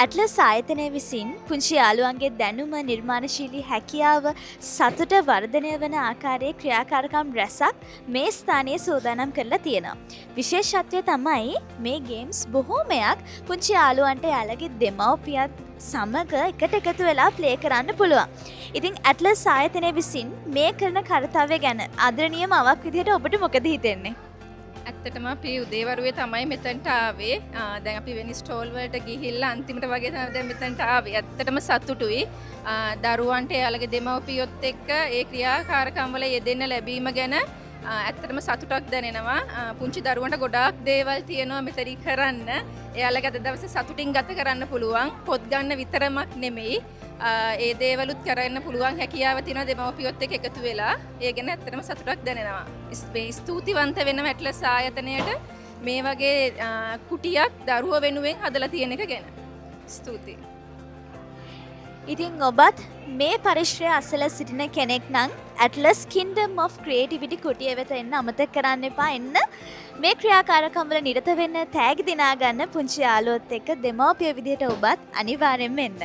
Atlas ආයතනය විසින් පුංචි යාළුවන්ගේ දැනුම, නිර්මාණශීලී හැකියාව, සතුට වර්ධනය වන ආකාරයේ ක්‍රියාකාරකම් රැසක් මේ ස්ථානයේ සූදානම් කරලා තියෙනවා. විශේෂත්වය තමයි මේ ගේම්ස් බොහෝමයක් පුංචි යාළුවන්ට එයාලගේ දෙමව්පියත් සමග එකට එකතු වෙලා ප්ලේ කරන්න පුළුවන්. ඉතින් ඇට්ලස් ආයතනය විසින් මේ කරන කර්තව්‍ය ගැන ආදරණීය මවක් විදිහට ඔබට මොකද හිතෙන්නේ? ඇත්තටම අපි උදේවරුවේ තමයි මෙතනට ආවේ. දැන් අපි වෙන ස්ටෝල් වලට ගිහිල්ලා අන්තිමට වගේ තමයි දැන් මෙතනට ආවේ. ඇත්තටම සතුටුයි. දරුවන්ට එයාලගේ දෙමව්පියොත් එක්ක ඒ ක්‍රියාකාරකම් වල යෙදෙන්න ලැබීම ගැන ඇත්තටම සතුටක් දැනෙනවා. පුංචි දරුවන්ට ගොඩාක් දේවල් තියෙනවා මෙතනින් කරන්න. එයාලගේ අද දවසේ සතුටින් ගත කරන්න පුළුවන්. පොත් ගන්න විතරමක් නෙමෙයි. ඒ දේවලුත් කරන්න පුළුවන් හැකියාව තියෙනවා දෙමව්පියොත් එක්ක එකතු වෙලා. ඒ ගැන ඇත්තටම සතුටක් දැනෙනවා. මේ ස්තුතිවන්ත වෙනවා ඇට්ලස් ආයතනයට මේ වගේ කුටියක් දරුවෝ වෙනුවෙන් හදලා තියෙන එක ගැන. ස්තුතියි. ඉතින් ඔබත් මේ පරිශ්‍රය අසල සිටින කෙනෙක් නම් ඇට්ලස් කින්ඩම් ඔෆ් ක්‍රියේටිවිටි කුටිය වෙත එන්න අමතක කරන්න එපා. එන්න මේ ක්‍රියාකාරකම් වල නිරත වෙන්න, තෑගි දිනා ගන්න පුංචි යාළුවොත් එක්ක දෙමව්පිය විදිහට ඔබත් අනිවාර්යෙන්ම එන්න.